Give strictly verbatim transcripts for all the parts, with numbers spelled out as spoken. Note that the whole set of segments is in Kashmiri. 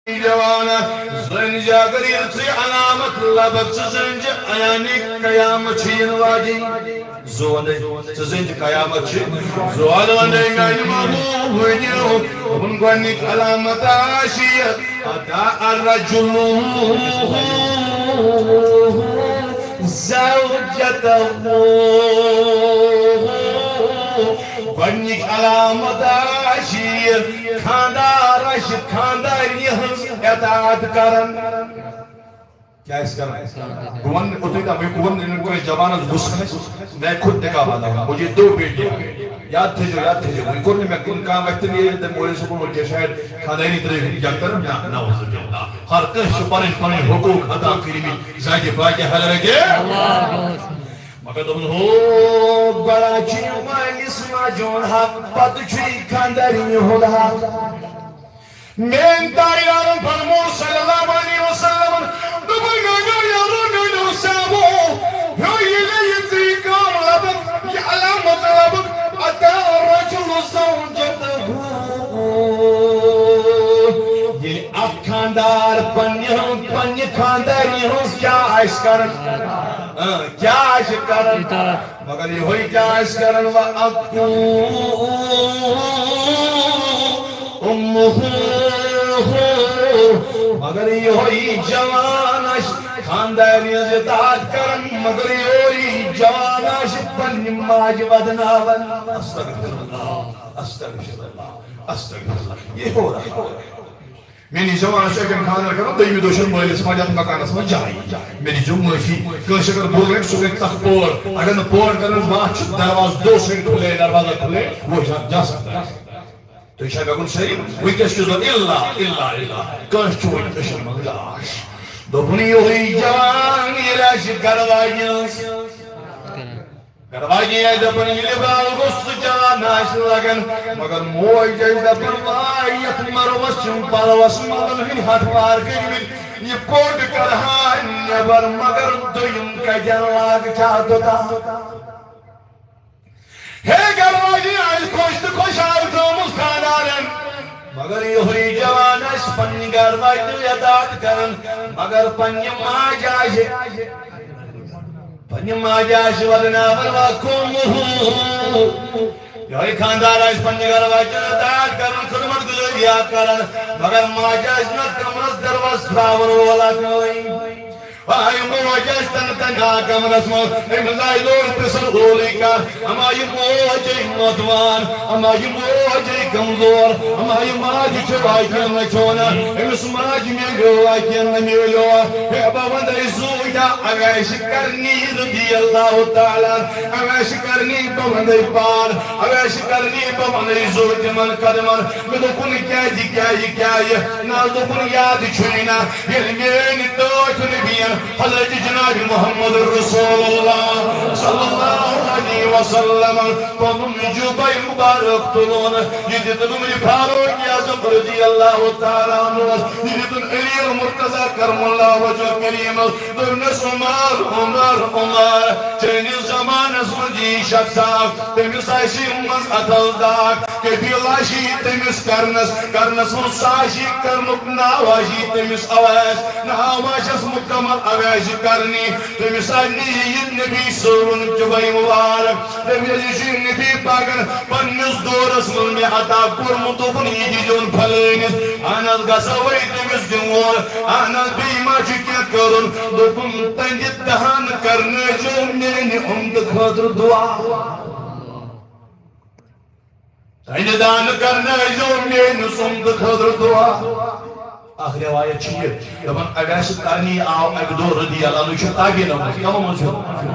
جوانا، زٲنۍ زِ اگر یِژٕے علامت لبکھ ژٕ زٲنۍ زِ یعنی قیامت چھِ یِنہٕ واجِنۍ۔ زونے، ژٕ زٲنۍ زِ قیامت چھِ۔ زوال ونے میانہِ مامو ؤنِو، دوٚپُن گۄڈٕنِچ علامت آسہِ یہِ، اتا الرجل زوجته۔ گۄڈٕنِچ علامت آسہِ یہِ، خاندار آسہِ خاندارنہِ ہٕنٛز اطاعت کران۔ کیٛاہ آسہِ کران؟ بہٕ وَنہٕ اوٚتُے تام، بہٕ وَنہٕ نہٕ کٲنٛسہِ جوانَس غصہٕ کھسہِ، میں خود نکاح باندھا ہوں، مجھے دو بیٹیاں ہیں۔ یاد تھٲیزیو، یاد تھٲیزیو، وۄنۍ کوٚر نہٕ مےٚ کُنہِ کانٛہہ وقتہٕ یہِ، تہٕ مولوی صٲبُن وۄنۍ کیٛاہ شاید خاندٲنی طریٖقہٕ یَکھ طرف، نہ، نعوذ باللہ۔ ہر کٲنٛسہِ چھِ پَنٕنۍ پَنٕنۍ حقوٗق عطا کٔرمٕتۍ، زاگہِ باقی حضرت۔ مگر دوٚپُن، ہو، گۄڈٕ چھُ یہِ مٲلِس ماجہِ ہُنٛد حق، پَتہٕ چھُ یہِ خاندٲنی ہُنٛد حق۔ میٲنۍ تاجدارن فرموو صلی اللہ علیہ وسلمن، دوٚپُن، میٲنیو یارو، میٲنیو صحابو، ہیو ییٚلہِ یہِ ژٕ یہِ کٲم لبکھ، یہِ علامت لبکھ، اتا الرجل زوجته۔ ییٚلہِ اکھ خاندار پننہِ ہٕنٛز، پننہِ خاندارنہِ ہٕنٛز کیٛاہ آسہِ کران؟ اۭں، کیٛاہ آسہِ کران؟ مگر یِہوٚے کیٛاہ آسہِ کران؟ وَأَكُو أُمُّهُ۔ مگر یِہوٚے جوان آسہِ خاندارنہِ ہٕنٛز اطاعت کران، مگر یِہوٚے جوان آسہِ پننہِ ماجہِ ودناوان۔ استغفر اللہ، استغفر اللہ، استغفر اللہ۔ یہ ہو رہا ہے۔ میٲنِس جوانس چھُ اَتٮ۪ن خانٛدر کران، دوٚیمہِ دۄہ چھُنہٕ مٲلِس ماجہِ اَتھ مکانس منٛز جاے۔ مےٚ دیٖزیو معٲفی، کٲنٛسہِ اگر بُرٕ لگہِ، سُہ گژھِ تَتھ پور۔ اگر نہٕ پور کرنس باتھ چھُ، دروازٕ دو سۭتۍ کھُلے، دروازہ کھُلے، وہ جا، جا سکتا ہے۔ تُہۍ چھا مےٚ کُن صحیح؟ وٕنکیٚس چھُ ضوٚرتھ الا، الا، الا۔ کٲنٛسہِ چھُ وٕنہِ أچھن منٛز گاش۔ دوٚپُن، یِہوٚے جوان ییٚلہِ آسہِ گرٕ واجہِ ہٕنٛز۔ گرواجی آسہِ دَپان، ییٚلہِ بال گوٚژھ سُہ جان آسہِ لگان، مگر موج آسہِ دَپان، واے، یَتھ مَروَس چھِم پَلوَس مَلَن ہٕنٛدۍ ہَتھ وار کٔرمٕتۍ، یہِ پوٚٹ کَڑٕہا نٮ۪بر، مگر دوٚیِم کَتٮ۪ن لاگہٕ کیٛاہ توٚتام؟ ہے گرواجی آسہِ خۄش تہٕ خۄشحال تھٲومٕژ خانٛدارَن، مگر یِہوٚے جوان آسہِ پنٛنہِ گرواجہِ اطاعت کران، مگر پنٛنہِ ماجہِ آسہِ پننہِ ماجہِ آسہِ ودناوان وقومہ۔ یہے خاندار آسہِ پننہِ گرٕ واجہِ اطاعت کران، خدمت گزٲری کران، مگر ماجہِ آسہِ نہٕ کمرس دروازٕ تراون وول اکھ۔ آے موج آسہِ تنہٕ تنہا کمرس منٛز، أمِس آیہِ لوٚر پرژھن اولُے کانٛہہ، اما یہِ موج اے متوان، اما یہِ موج اے کمزور، اما یہِ ماجہِ چھِ واقعن نہ چھونا، أمِس ماجہِ میلیو واقعن نہ میلیو۔ ہے بہٕ ونہٕ تۄہہِ زُو یا اویس قرنی رضی اللہ تعالیٰ عنہ، اویس قرنی بہٕ ونہٕ تۄہہِ پان، اویس قرنی بہٕ ونہٕ تۄہہِ زُو تِمن قدمن۔ مےٚ دوٚپُن، کیازِ، کیازِ، کیازِ؟ نہ حظ دوٚپُن، یاد چھُے نہ، ییٚلہِ میٲنۍ ٹٲٹھۍ نبیَن حضرت جناب محمد رسول اللہ صلی اللہ علیہ وسلم پنُن جُبہ مبارک تُلُن، یہِ دیُت عمر فاروق اعظم رضی اللہ تعالیٰ عنہ، یہِ دیُت علی المرتضی کرم اللہ وجہ کریمس، دوٚپنس، عمر، عمر، عمر، چٲنِس زمانس منٛز یی شخص اکھ، تٔمِس آسہِ منٛز اَتھس داغ، قبیلہ آسہِ تٔمِس کرنس، کرنس منٛز سُہ آسہِ کرنُک ناو آسہِ تٔمِس اویس، ناو آسٮ۪س مکمل اویس کرنی۔ تٔمِس آیہِ نبی، نبی صٲبُن جُبہ مبارک۔ تٔمۍ ییٚلہِ یہِ چھُ نبی پاکن پننِس دورس منٛز مےٚ عطا کوٚرمُت، دوٚپُن، یہِ دیٖزیون فلٲنِس۔ اہن حظ، گژھو وۄنۍ تٔمِس دِمون۔ اہن حظ، بیٚیہِ ما چھُ کینٛہہ کرُن؟ دوٚپُن، تہنٛدِ دہن کرنٲیزیو میانہِ اُمتہٕ خٲطرٕ دُعا۔ تہنٛدِ دانہٕ کرنٲیزیو میٲنِس اُمتہٕ خٲطرٕ دُعا۔ اکھ روایت چھِ یہِ، دَپان اویس قرنی آو اَکہِ دۄہ رضی اللہ عنہ، یہِ چھُ تابعیٖنو منٛز، کمو منٛز چھُ؟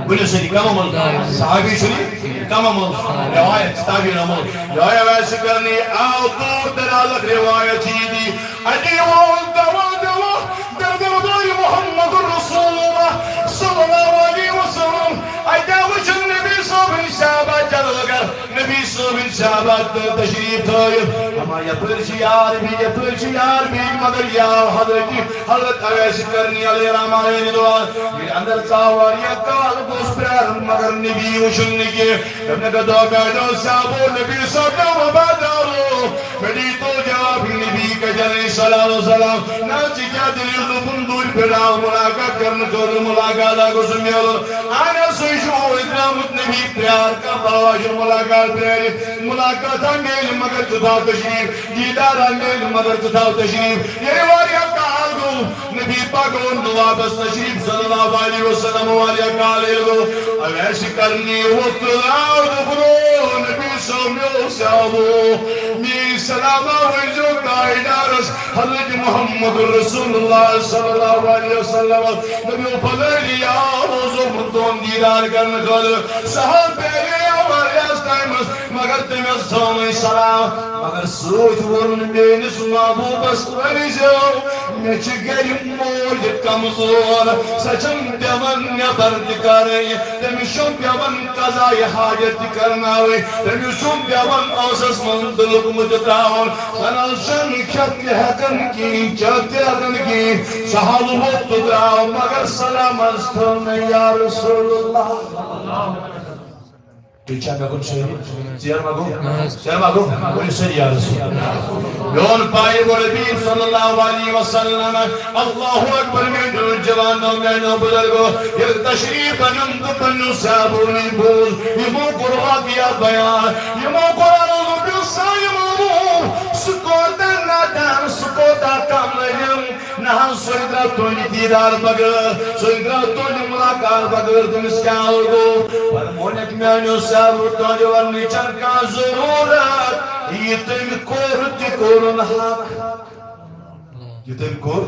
ؤنِو سٲری، کمو منٛز؟ صحابی چھُ یہِ، کمو منٛز؟ روایت چھِ تابعیٖنو منٛز۔ یِہوٚے اویس قرنی آو دور دراز، اکھ روایت چھِ یہِ دی، اَتی ووت دوا دوا در دربار محمد رسول اللہ صلی اللہ علیہ وسلم۔ اَتہِ آو وٕچھُن نبی صٲبٕنۍ صحابہ جلوگر۔ نبی صٲبٕنۍ صحابہ تہٕ تشریف تھٲیِتھ۔ اما یپٲرۍ چھِ یار بی، یپٲرۍ چھِ یار بی، مگر یار حضرت، حضرت اویس قرنی علیہ الرحمہ رضوان۔ ییٚلہِ اندر ژاو واریاہ کال گوٚژھ پرٛارُن، مگر نبی وٕچھُن نہٕ کینٛہہ۔ تٔمۍ دوٚپ، میٛانیو صحابو، نبی صٲب، مےٚ وفادارو، مےٚ دیٖتو جواب، نبی علیہ الصلوۃ والسلام، نہ ژٕ کیٛاہ دٔلیٖل؟ دوٚپُن، دوٗرِ پٮ۪ٹھ آو مُلاقات کرنہٕ خٲطرٕ، مُلاقات آ گوٚژھ میلُن۔ اہن حظ، سُہ چھُ اوٗرۍ درٛامُت، نبی پیار، کانٛہہ پرواے چھُنہٕ، مُلاقات پرٛارِ، مُلاقات ہا میلہِ، مگر ژٕ تھاو تشریٖف، دیٖدار ہا میلہِ، مگر ژٕ تھاو تشریٖف۔ ییٚلہِ واریاہ کال گوٚو، نبی پاک اوٚن نہٕ واپس تشریٖف صلی اللہ علیہ وسلم، واریاہ کال ییٚلہِ گوٚو، اویس قرنی ووٚتھ تہٕ آو، دوٚپُن، او نبی صٲب، مےٚ اوس یاوٕ، میٛٲنۍ سلامہ ؤنۍزیو تاجدارس، حضرت محمد رسول اللہ صلی اللہ علیہ وسلم۔ دپیو، فلٲنی آو، اوسُس بہٕ تُہُنٛد دیٖدار کرنہٕ خٲطرٕ۔ سُہ حظ پیارے واریاہس ٹایمس، مگر تٔمۍ ٲس تھٲومٕژ سلام۔ مگر سۭتۍ ووٚن میٲنِس محبوبس، ؤنۍزیو، مےٚ چھِ گرِ موج کمزور، سۄ چھم پٮ۪وان نٮ۪بر تہِ کرٕنۍ۔ تٔمِس چھُم پٮ۪وان قضایہِ حاجت تہِ کرناوٕنۍ، تٔمِس چھُم پٮ۪وان ٲسس منٛز تہٕ لُقمہٕ تہِ ترٛاوُن۔ زن ٲس چھنہٕ کھٮ۪تھ تہِ ہٮ۪کان کِہیٖنۍ، چٮ۪تھ تہِ ہٮ۪کان کِہیٖنۍ۔ سُہ حظ ووٚتھ تہٕ درٛاو، مگر سلام حظ تھٲو مےٚ یا رسول اللہ۔ تُہۍ چھا مےٚ کُن سٲری؟ ژیر ما گوٚو؟ ژیر ما گوٚو؟ ؤنِو سٲری یا رسول اللہ۔ میون پایہِ گوٚو نبی صلی اللہ علیہ وسلم۔ اللہ اکبر، میٲنیو جوانو، میٲنیو بزرگو، ییٚلہِ تشریف انن تہٕ پننیو صحابو نِش بوٗز، یِمو کوٚر واقعہ بیان، یِمو کوٚر عرض، دوٚپُکھ، سانہِ مامو، سُہ کوتاہ نادان، سُہ کوتاہ کم علم، نہ حظ، سُہ درٛاو تُہنٛدِ دیٖدار بغٲر، سُہ درٛاو تُہنٛدِ مُلاقات بغٲر، تٔمِس کیٛاہ گوٚو؟ فرمونکھ، میٛانیو صحابو، تُہنٛدِ وننٕچ چھنہٕ کانٛہہ ضروٗرت، یہِ تٔمۍ کوٚر تہِ کوٚرُن حق۔ یہِ تٔمۍ کوٚر،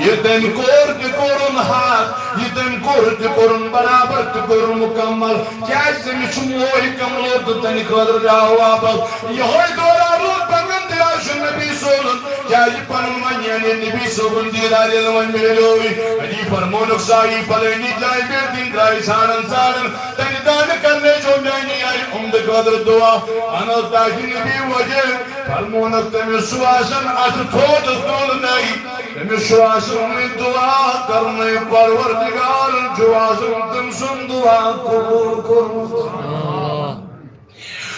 یہِ تٔمۍ کوٚر تہِ کوٚرُن حق، یہِ تٔمۍ کوٚر تہِ کوٚرُن برابر تہِ کوٚرُن مُکمل۔ کیٛازِ تٔمِس چھُ موج کمزور تہٕ تٔہنٛدِ خٲطرٕ درٛاو واپس۔ یِہوٚے دوران روٗد پروردگار چھُ نبی صٲبُن، کیٛازِ پنُن وۄنۍ یعنی نبی صٲبُن دیٖدار ییٚلہِ وۄنۍ میلیووٕے۔ علی فرمونُکھ، سُہ آیی فلٲنی جایہِ، بے دِن درٛاے ژھانڈان ژھانڈان، تَتہِ دانہٕ کرنے چھو میٛانہِ آیہِ اُمدٕ خٲطرٕ دُعا۔ اہن حظ، تاکہِ نبی وجہ فرمونکھ، تٔمِس چھُ آسان اَتھٕ تھوٚد تُلنَے، تٔمِس چھُ آسان وۄنۍ دُعا کرنَے، پروردگارن چھُ آسان تٔمۍ سُنٛد دُعا قبوٗل کوٚرمُت۔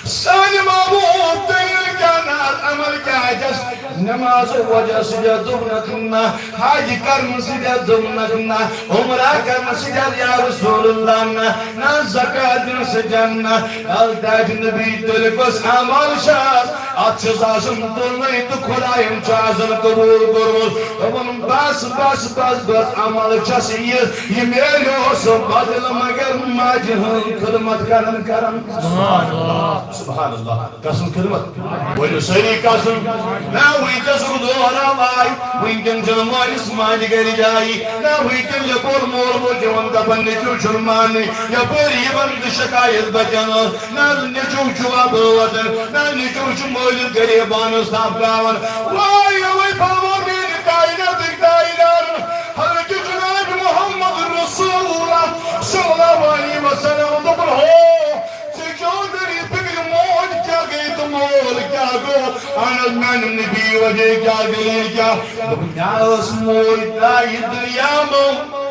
سانہِ محبوب دٔلیٖل کیٛاہ، ناز عمل کیٛاہ چھس؟ نماز وجہ سۭتۍ دوٚپنکھ نہ، حج کرنہٕ سۭتۍ دوٚپنکھ نہ، عمرہ کرنہٕ سۭتۍ یا رسول اللہ نہ، نہ زکوٰۃ دِنہٕ سۭتۍ نہ، الطاف نبی تیٚلہِ کۄس عمل چھس؟ اتھ چھُس آسان تُلنٕے تہٕ خۄداین چھُ آسان قبوٗل کوٚرمُت۔ دوٚپُن، بس، بس، بس، بس، عمل چھس یہِ، یہِ میلیو سُہ بدل، مگر ماجہِ ہٕنٛز خدمت کران کران۔ سبحان اللہ، سبحان اللہ۔ قسم خدمت۔ ؤنِو سٲری قسم۔ نہ، وٕنکیٚس دور آو آے، وٕنکیٚن چھُنہٕ مٲلِس ماجہِ گرِ جایی۔ نہ، وٕنکیٚن یپور مول موج یِوان دپان، نیٚچُو چھُنہٕ ماننٕے، یپٲرۍ یِوان تہٕ شکایت بچن ٲس۔ نہ نیٚچُو چھُ وۄبہٕ وطن، نہ نیٚچُو چھُ مٲلِس غریٖبانَس تھپھ ترٛاوان۔ وای، یَوَے فرمو میٛانہِ کائناتٕکۍ تاجدارَن، حضرت جناب محمد رسول اللہ صلی اللہ علیہ وسلم دوٚپُن، ہو، ژےٚ کیٛاہ دٔلیٖل فِکرِ، موج کیٛاہ گٔے تہٕ مول کیٛاہ گوٚو؟ اہن حظ، میٛانہِ نبی وجہ کیٛاہ دٔلیٖل کیٛاہ؟ دوٚپُن، مےٚ ٲس موج درٛایہِ دُنیا منٛز۔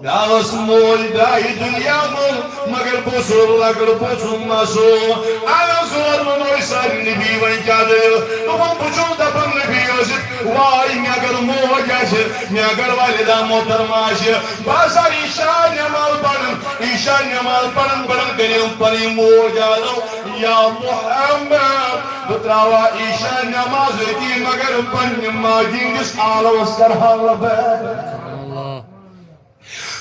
مےٚ ٲس موج درٛایہِ دُنیا منٛز، مگر بہٕ اوسُس لۄکُٹ، بہٕ اوسُس معصوم۔ اَہن حظ، زور ووٚنُے سارِ نبی، وۄنۍ کیٛاہ دٔلیٖل؟ دوٚپُن، بہٕ چھُس دَپان نبی ٲسِتھ، واے، مےٚ اگر موج آسہِ، مےٚ اگر والدہ محترمہ آسہِ، بہٕ ہسا عشاء نٮ۪ماز پَران، عشاء نٮ۪ماز پَران پَران کٔرِم پَنٕنۍ موج آلو، یا محمد، بہٕ ترٛاوٕ ہا عشاء نٮ۪ماز أتی، مگر پننہِ ماجہِ ہٕنٛدِس آلوَس کَرٕ ہا لبیک۔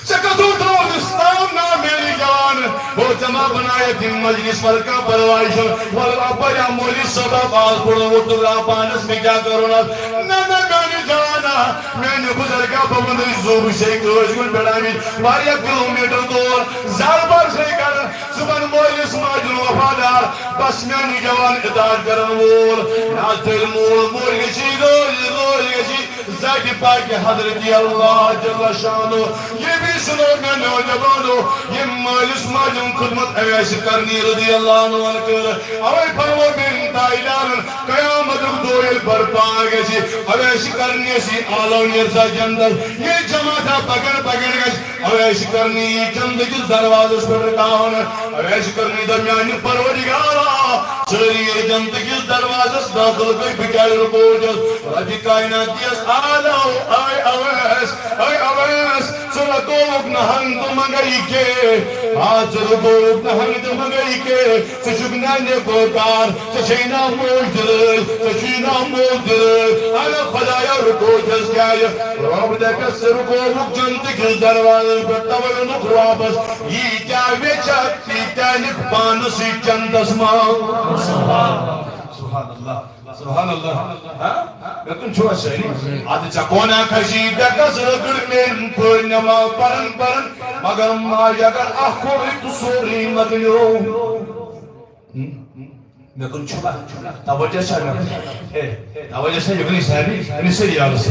ژےٚ کتھو تھوٚو اسلام ناو میٛانہِ جوان؟ ہو، ژےٚ ما بنایتھ یِم مجلس؟ ولہٕ کانٛہہ پرواے چھُنہٕ۔ ولہٕ اپٲرۍ آو مولوی صٲب، آو باز پوٚرمُت تہٕ درٛاو پانس، مےٚ کیٛاہ کرُن اتھ؟ نہ، نہ، میٛانہِ جوانا، میٛانہِ بُزرگا، بہٕ ونہٕ تۄہہِ زُو، بہٕ چھُسے کٲنٛسہِ کُن پٮ۪ٹھان، مےٚ چھِ واریاہ کلوٗ میٖٹر دور، زر بر چھُسے کران۔ ژٕ بن مٲلِس ماجہِ ہُنٛد وفادار، بس میٛانہِ جوان اطاعت کرن وول۔ نہ تیٚلہِ مول، مول گژھی رٲضۍ، رٲضۍ گژھی زکہِ پاکہِ حضرت اللہ جل شانہ، ییٚمہِ سُنٛد مےٚ نوجوانو، ییٚمہِ مٲلِس ماجہِ ہُنٛد خدمت اویس قرنی رضی اللہ عنہ کٔر۔ اوے فرمو میٲنۍ تاجدارن، قیامتُک دۄہ ییٚلہِ برپا گژھِ، اویس قرنی یی عالم نیرسا جنتس، ییٚلہِ جماعتہ پکان پکان گژھِ، اویس قرنی یی جنت کِس دروازس پٮ۪ٹھ رُکاونہٕ۔ اویس قرنی دوٚپ، میانہِ پروردگارا، سٲری ییٚلہِ جنت کِس دروازس دٲخل گٔے، بہٕ کیازِ رُکوو؟ رب کائنات یس آلو، اے اویس، اے اویس، ژٕ رُکووُکھ نہٕ ہنگ تہٕ منگے کینٛہہ۔ آ، ژٕ رُکووُکھ نہٕ ہنگ تہٕ منگے کینٛہہ۔ ژٕ چھُکھ نہ نیکوکار، ژےٚ چھے نہ موج دِلٲے، ژےٚ چھُے نہ مول دِلٲے۔ انا خدایا، رُکوو چھس کیازِ؟ رب دپس، ژٕ رُکووُکھ جنت کِس دروازس پٮ۪ٹھ، توے اوٚنُکھ واپس۔ ییٖتیٛاہ ویچھکھ، تیٖتیٛاہ نِکھ پانس سۭتۍ جنتس منٛز۔ سبحان اللہ۔ سبحان اللہ۔ ہاں؟ مےٚ کُن چھُوا سٲری؟ اَدٕ ژےٚ کونہ کھسی ڈٮ۪کس لٔکٕر میٛٲنۍ پٲٹھۍ نٮ۪ماز پران پران، مگر ماجہِ اگر اکھ کوٚرُے تہٕ سورُے مۄکلیو۔ ہم؟ مےٚ کُن چھُوا؟ توجہ چھا مےٚ کُن؟ ہے، توجہ چھا یہِ کُن سارنٕے؟ أمِس سٲری یارس۔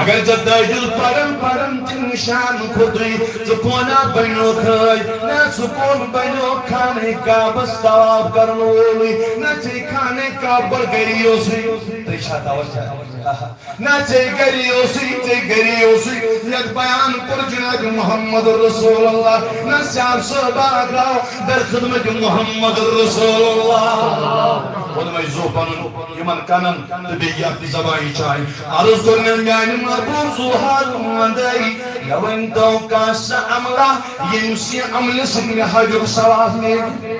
اگر ژےٚ دٲخِل پران پران تہِ نِشان کھوٚتُے، ژٕ کونہ بنیوکھے، نہ ژٕ کون بنیوکھ خانہ کعبس طواف کرن وولُے، نہ ژے خانہ کعبہ گری اوسُے۔ تُہۍ چھا توجہ؟ آہا۔ نہ ژے گری اوسُے، ژے گری اوسُے۔ یتھ بیان کوٚر جناب محمد رسول اللہ، نہ سیاح صٲب آو در خدمت محمد رسول اللہ۔ ووٚنمَے زُو پنُن یِمن کنن تہٕ بیٚیہِ یتھ زبانہِ چھانہِ۔ عرض کوٚر مےٚ میانہِ محبوب زُوہار وندے، مےٚ ؤنۍ تو کانٛہہ سا عملہ، ییٚمہِ سٕے عملہِ سۭتۍ مےٚ حجُک ثواب میلہِ۔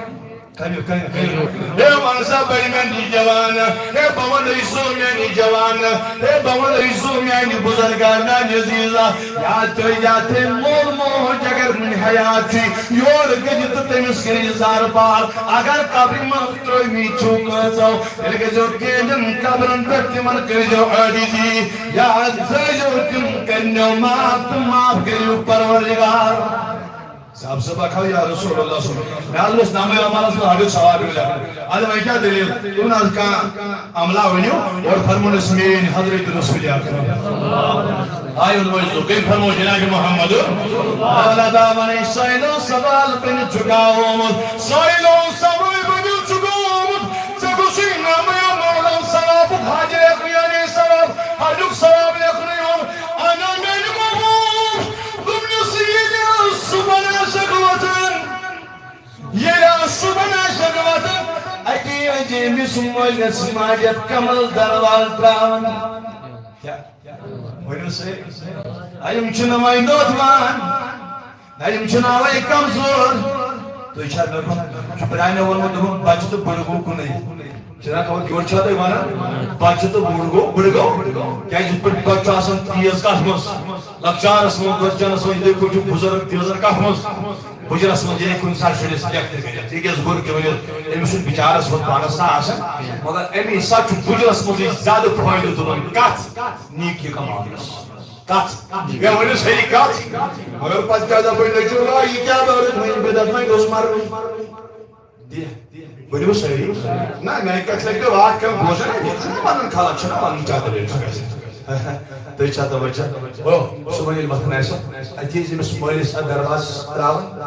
کٔرِو، کٔرِو، کٔرِو۔ ہے وَن سا بٔڑۍ میٛانہِ جوان، ہے بہٕ وَنَے زُو میٛانہِ جوان، ہے بہٕ وَنَے زُو میٛانہِ بُزرگان، میٛانہِ عزیٖزا۔ یاد تھٲے، یاد تھٲے، مول موج اگر وُنہِ حیات چھُے، یور گٔژھِتھ تہٕ تٔمِس کٔرِو زارٕ پار۔ اگر قبرِ منٛز ترٛٲومٕتۍ چھِو کٲنٛژو، تیٚلہِ گٔژھِو تِہنٛدٮ۪ن قبرن پٮ۪ٹھ، تِمن کٔرۍزیو عٲجزی۔ یاد تھٲیزیو، تِم کٔرنو معاف تہٕ معاف کٔرِو پروردگار۔ صاحب صٲب، اکھ ہا یا رسول اللہ صلی اللہ علیہ وسلم۔ مےٚ حظ اوس نامہ اعمالس منٛز حجُک ثواب یِوان لیکھنہٕ۔ اَدٕ وۄنۍ کیٛاہ دٔلیٖل؟ تِمن حظ کانٛہہ عملہ ؤنِو، گۄڈٕ فرمون أسۍ میٛٲنۍ حضرت رسول اکرم۔ آیہِ وۄنۍ وۄنۍ زُو، کٔمۍ فرمو جناب محمد؟ مولا دامن سٲیلو سوال بٔنِتھ چھُکھ آمُت، سٲیلو سوال بٔنِتھ چھُکھ آمُت۔ ژےٚ گوٚژھُے نامہ اعمالس ثوابُک حج لیکھنہٕ، یعنی ثواب، حجُک ثواب لیکھنہٕ یُن۔ انا میٛانہِ محبوب، دوٚپنَس، ییٚلہِ صُبحن آسَکھ وۄتھان، ییٚلہِ صُبحن آسَکھ وۄتھان، اَتی أنۍ أمِس مٲلِس ماجہِ اَتھ کمل دروازٕ ترٛاوان۔ کیٛاہ؟ ؤنِو سا۔ آ، یِم چھِنہٕ وۄنۍ نوجوان، نہ، یِم چھِنہٕ وۄنۍ کمزور۔ تُہۍ چھا مےٚ کُن؟ چھُ پرٛانیو ووٚنمُت، دوٚپُن، بَچہٕ تہٕ بٕڑٕ گوٚو کُنُے۔ جناب، خبر یورٕ چھا تُہۍ وَنان؟ بَچہٕ تہٕ بوٚڑ گوٚو، بٕڑٕ گوٚو۔ کیٛازِ یِتھ پٲٹھۍ بَچہٕ چھُ آسان تیز کَتھ منٛز؟ لۄکچارَس منٛز، بَچَن منٛز، یِتھَے پٲٹھۍ چھُ بُزرٕگ تیزَر کَتھ منٛز؟ بُجرَس منٛز ییٚلہِ کُنہِ ساتہٕ شُرِس کیٚنٛہہ تہِ کٔرِتھ، یہِ گژھِ گُر تہِ ؤنِتھ، أمِس چھُنہٕ بِچارَس منٛز پانَس سا آسان، مگر اَمی ساتہٕ چھُ بُجرَس منٛز یہِ زیادٕ فٲیدٕ تُلان۔ کَتھ؟ نیٖکی کَماونَس۔ کَتھ؟ مےٚ ؤنِو سٲری کَتھ۔ مگر پَتہٕ کیٛاہ دَپَے، نٔچِو، آ، یہِ کیٛاہ دَپَے، وۄنۍ بدعت وۄنۍ گوٚژھ مَرُن۔ دِ۔ ؤنِو سٲری۔ نہ، میانہِ کتھِ لگہِ نہٕ واتھ کانٛہہ بوزان۔ یہِ چھُنہ ونان خلق، چھُنہ ونان کیٛاہ دٔلیٖل چھِ اَسہِ۔ تُہۍ چھا توجہ؟ او، صُبحن ییٚلہِ وۄتھُن آسہِ، اَتی ٲسۍ أمِس مٲلِس اَتھ دروازٕ ترٛاوان۔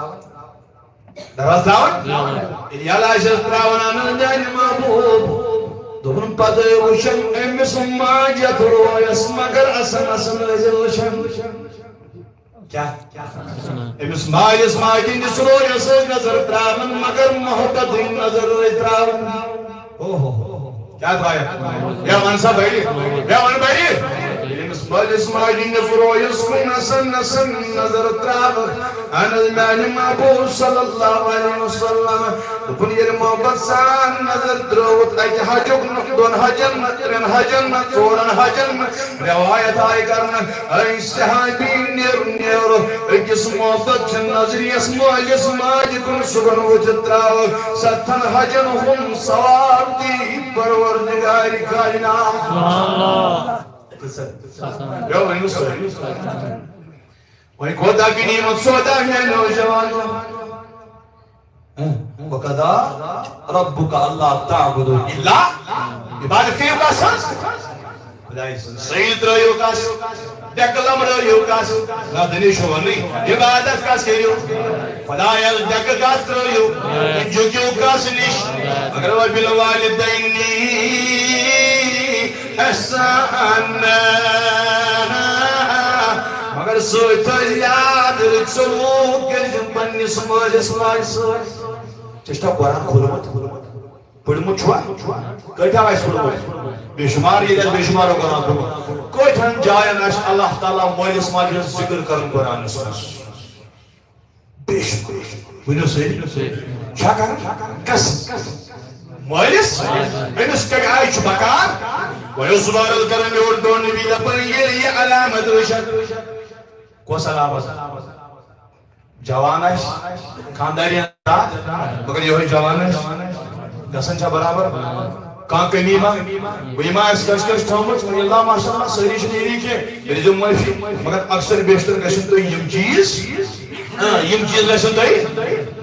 دروازٕ ترٛاوان؟ ییٚلہِ یَلہٕ آسٮ۪س ترٛاوان، اَنان میانہِ محبوب۔ دوٚپُن، پتہٕ وٕچھن أمِس ماجہِ یَتھ رویس، مگر اَصٕل اَصٕل ٲسۍ وٕچھان۔ کیٛاہ؟ أمِس مٲلِس ماجہِ ہٕنٛدِس رویس ٲسۍ نظر ترٛاوان، مگر محبت ہٕنٛز نظر ٲسۍ ترٛاوان۔ او ہو ہو۔ کیٛاہ ترٛایَکھ؟ مےٚ وَن سا بَڑِ، مےٚ وَن بَڑِ۔ ییٚلہِ أمِس مٲلِس ماجہِ ہٕنٛدِس رویس کُن نسن نسن نظر ترٛاوَکھ، اَہَن حظ، میٛانہِ محبوب صلی اللہ علیہ وسلم۔ دوٚپُن، ییٚلہِ محبت سان نظر ترٛٲوٕتھ، اَکہِ حجُک نہٕ، دۄن حجن نہٕ، ترٛٮ۪ن حجن نہٕ، ژورن حجن نہٕ، روایت آیہِ کرنہٕ، أکۍ صحابی نیرُن نیرُن، أکِس محبت چہِ نظرِ یَس مٲلِس ماجہِ کُن صُبحن وٕچھِتھ ترٛاوٕ، ستتھن حجن ہُنٛد ثواب دی پروردگارِ کائنات۔ سبحان اللہ۔ کۭژاہ؟ ستتھن۔ یو ؤنِو سٲری۔ وۄنۍ کوتاہ غنیمت سودا میٛانہِ نوجوانو۔ وقضى ربك ألا تعبدوا إلا، عبادت کٔرِو کس سٕنٛز؟ خۄداے سٕنٛز۔ صحیح ترٲیِو کس، ڈٮ۪کہٕ لمرٲیِو کس، نہ دٔنِش چھُ وَنٕے، عبادت کس کٔرِو؟ خۄدایس ڈٮ۪کہٕ کس ترٲیِو، جُکِو کس نِش؟ مگر وَبِالْوَالِدَيْنِ إِحْسَانًا۔ مگر سۭتۍ تھٲیِو یاد، رٕتۍ سلوٗک کٔرِو پننِس مٲلِس ماجہِ سۭتۍ۔ ژےٚ چھُ قرآن کھوٗلمُت؟ پوٚرمُت چھُوا؟ کۭتیٛاہ آسہِ پوٚرمُت؟ بے شُمار، ییٚتہِ آسہِ بے شُمار قرآن پوٚرمُت۔ کۭتیٛاہَن جایَن آسہِ اللہ تعالیٰ مٲلِس ماجہِ ہُنٛد ذِکر کرُن قرآنَس منٛز؟ بے شُمار۔ ؤنِو سٲری۔ چھا کران؟ کس؟ مٲلِس؟ أمِس کَمہِ آیہِ چھُ بکار؟ وۄنۍ اوس وارٕ کران، مےٚ اوٚن دۄن نبی دَپان، ییٚلہِ یہِ علامت وٕچھن۔ کۄس علامت؟ جوان آسہِ، خانداری آسہِ، مگر یِہوٚے جوان آسہِ، گژھان چھا برابر؟ کانٛہہ کٔمی ما؟ وۄنۍ ما آسہِ کٲنٛسہِ کٲنٛسہِ تھٲومٕژ؟ وۄنۍ اللہ ماشاء اللہ، سٲری چھِنہٕ یِوی کینٛہہ، کٔرۍزیو معٲفی، مگر اکثر بیشتر گژھن تۄہہِ یِم چیٖز، آ، یِم چیٖز گژھن تۄہہِ۔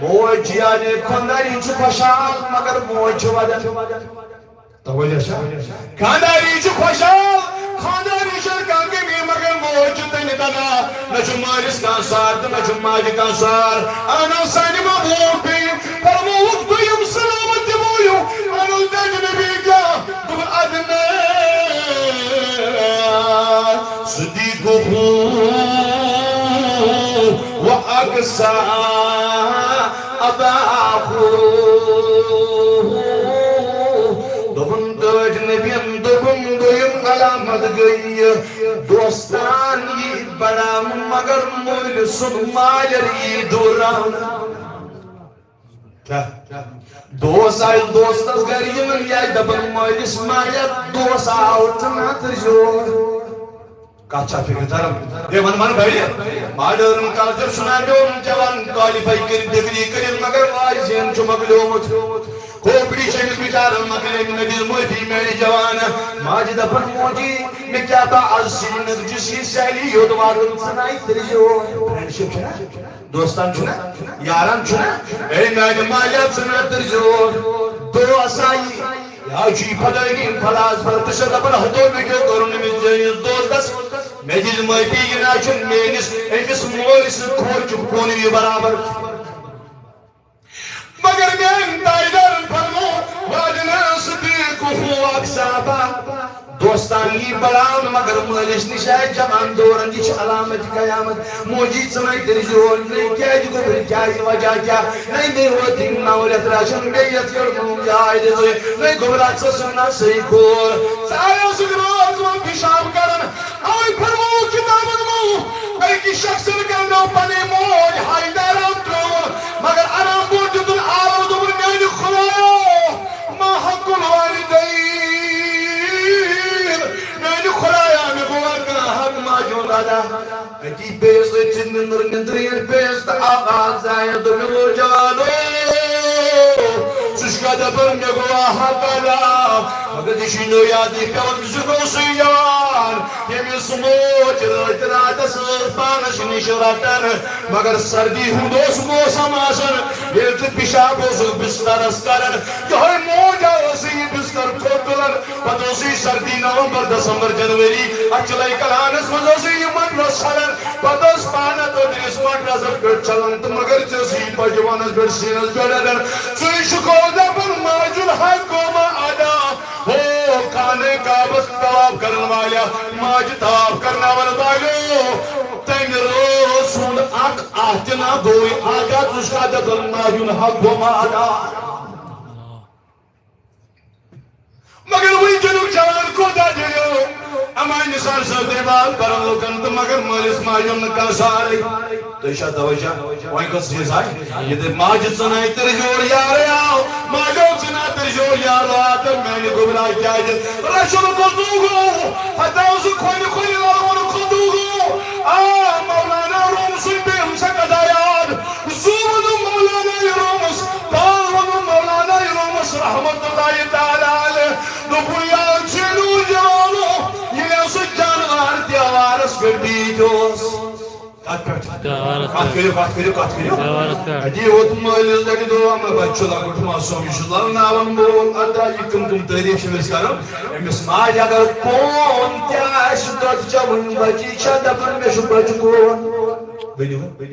موج چھِ یعنی خانداری چھِ خۄشحال، مگر موج چھِ ودان۔ توجہ چھا؟ خانداری چھُ خۄشحال، خانداری چھَنہٕ کانٛہہ کٔمی، مگر موج چھِ تٔمۍ دَپان، نہ چھُ مٲلِس کانٛہہ سار تہٕ نہ چھُ ماجہِ کانٛہہ سار۔ اَنَو سانہِ محبوٗب بیٚیہِ، فرمووُکھ دوٚیِم سلامت دِمو یہِ۔ اَنَو تَتہِ نبی کیٛاہ؟ دوٚپُن، ادنیٰ صدیقہ و اقصیٰ اباہ۔ دوٚپُن، ٹٲٹھۍ نبین دوٚپُن، دوٚیِم علامت گٔیہِ یہِ، دوستان یی بڑاونہٕ، مگر مٲلۍ سُنٛد مالٮ۪ر یی دوٗراونہٕ۔ کیٛاہ؟ دوس آیہِ دوستس گرِ، یِمن یہِ آسہِ دپان، مٲلِس مالٮ۪ر، دوس آو ژٕ نہ تہٕ زیوٗٹھ۔ کتھ چھا فکر تران؟ ہے، ون ون بڑِ۔ ماڈرن کلچر چھُنہ میون جوان کوالیفائی کٔرِتھ، ڈگری کٔرِتھ، مگر واریاہن چھُ مۄکلیومُت۔ کھوپڑی چھِ أمِس بِچارن مۄکلیمٕتۍ۔ مےٚ دِژ معٲفی میانہِ جوانہ۔ ماجہِ دپان، موجی، مےٚ کیٛاہ تام از سرینگر چھُ سی سہلی یوت واتُن، ژٕ نَے تٔرزِ اور۔ فرینڈشپ چھُنہ؟ دوستان چھُنہ؟ یاران چھُنہ؟ اے میانہِ مالیا، ژٕ نہ تٔرزِ اور۔ دوس آیہِ۔ یا چھُ یہِ فلٲنی فلاس پر، بہٕ چھُس دَپان، ہتو مےٚ کیٛاہ کوٚرُن أمِس چٲنِس دوستس؟ مےٚ دِژ معٲفی، یہِ نہ چھُ میٲنِس أمِس مٲلۍ سٕنٛدِ کھۄر چھُ کُن یہِ برابر۔ مگر میٲنۍ تاجدارن فرمو، وادنا صدیقہ اکسابا۔ دوستان یی بڑاونہٕ، مگر مٲلِس نِش آسہِ جوان دوران، یہِ چھِ علامت قیامت۔ موجی ژٕ نَے تٔرزِ اور، نَے کیٛازِ گوٚبرِ، کیٛازِ وجہ کیٛاہ؟ نَے مےٚ ووت یِم نَو رٮ۪تھ راشن، بیٚیہِ یَتھ یٔڑ مُنٛگ جاے دِژٕے، نَے گوٚبرا ژٕ ٲسٕکھ نا صحیح کور، ژٕ آیوسُکھ رٲژ منٛز پِشاب کران۔ اوے فرمووُکھ کِتابن منٛز، أکِس شخصن کَنڈو پنٕنۍ موج ہاے داران ترٛٲوٕن، مگر آرام پٲٹھۍ دیُتُن آلو، دوٚپُن، میٛانہِ خۄدایا، ما حق الوالدین، میٛانہِ خۄدایا، مےٚ گوٚوا کانٛہہ حق ماجہِ ہُنٛد ادا؟ أتی بیٚیِس أتھۍ سۭتۍ نیٚنٛدٕر نیٚنٛدٕر ییٚلہِ پیٚیَس تہٕ آواز آیَس، دوٚپُن، او جوانو، ژٕ چھُکھا دَپان مےٚ گوٚو حق ادا؟ مگر یہِ چھُے نہٕ یادٕے پٮ۪وان، ژٕ گوٚو سُے جوان، ییٚمِس موج رٲتۍ راتَس ٲس پانَس نِش رَٹان، مگر سردی ہُنٛد اوس موسم آسان، ییٚلہِ ژٕ پِشاب اوسُکھ بِستَرَس کَران، یِہوٚے موجا ٲسٕے یہِ بِستَر تھوٚد تُلان۔ پتہٕ اوسُے سردی نومبر، دسمبر، جنوری، اَتھ چِلَے کلانَس منٛز اوسُے یہِ مَٹرَس سَلان۔ پتہٕ ٲس پانہٕ أدرِس مَٹرَس پٮ۪ٹھ چَلان تہٕ مگر ژےٚ ٲسٕے پَجوانَس پٮ۪ٹھ سیٖنَس پٮ۪ٹھ رَٹان۔ ژٕے چھُکھ دَپان ماجُن حق گوٚو ما ادا؟ ہو خانہ کعبَس طواف کَرَن والیا، ماجہِ طواف کَرناوَن والیو، تَمہِ رٲژ ہُنٛد اَکھ اَتھ تہِ نہ گوٚوُے ادا، ژٕ چھُکھ دَپان ماجُن حق گوٚو ما ادا؟ مگر وٕنکیٚنُک جوان کوٗتاہ دٔلیٖل؟ اَمہِ آیہِ نثار صٲب تہِ عبادت کران لُکن تہٕ مگر مٲلِس ماجہِ ہُنٛد نہٕ کانٛہہ سہارٕے۔ تُہۍ چھا توجہ؟ وۄنۍ کۄس چیٖز آیہِ؟ یہِ تہِ ماجہِ ژٕ نَے تٔرۍ زیور یارٕ آو، ماجو ژٕ نہ تٔرۍ زیور یارٕ آو، تہٕ میانہِ گوٚبرا کیٛازِ رَچھُن کُس دُہ گوٚو؟ ہتا سُہ کھۄنہِ کھۄنہِ لَلوُن کُس دُہ گوٚو؟ آ، مولانا روم سُنٛد پیٚیَم سا کَتھا یاد۔ زُو ووٚنُم مولانا یہِ رومَس، پاو ووٚنُم مولانا یہِ رومَس رحمت اللہ تعالیٰ علیہ۔ دوٚپُن، یار چھُے نہٕ جوانو، ییٚلہِ سُہ جانوار تہِ آوارَس پٮ۪ٹھ بیٖٹھ اوس۔ اتھ پٮ۪ٹھ۔ کتھ کٔرِو، کتھ کٔرِو، کتھ کٔرِو۔ اتی ووت مٲلِس دَرِ دُعا، مےٚ بچہِ چھُ لۄکُٹ معصوم، یہِ چھُ للناوَن وول۔ ادا یہِ کٕم کٕم تعریٖف چھِ أمِس کران؟ أمِس ماجہِ اگر قون تہِ آسہِ، دۄد چٮ۪وٕنۍ بچی چھےٚ دپان، مےٚ چھُ بچہِ قون۔ ؤنِو،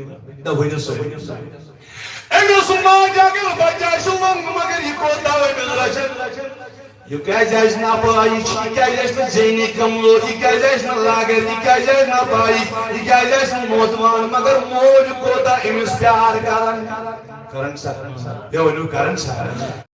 نہ ؤنِو سا۔ أمِس ماجہِ اگر بچہِ آسہِ لوٚنٛگمُت، مگر یہِ کوتاہ أمِس رچھِ؟ یہِ کیازِ آسہِ ناپٲیِج؟ یہِ کیازِ آسہِ نہٕ ذہنی کمزور؟ یہِ کیازِ آسہِ نہٕ لاگر؟ یہِ کیازِ آسہِ ناپٲیِج؟ یہِ کیازِ آسہِ نہٕ موتوان؟ مگر موج کوتاہ أمِس پیار کران۔ کران سا؟ ہے ؤنِو، کران سا؟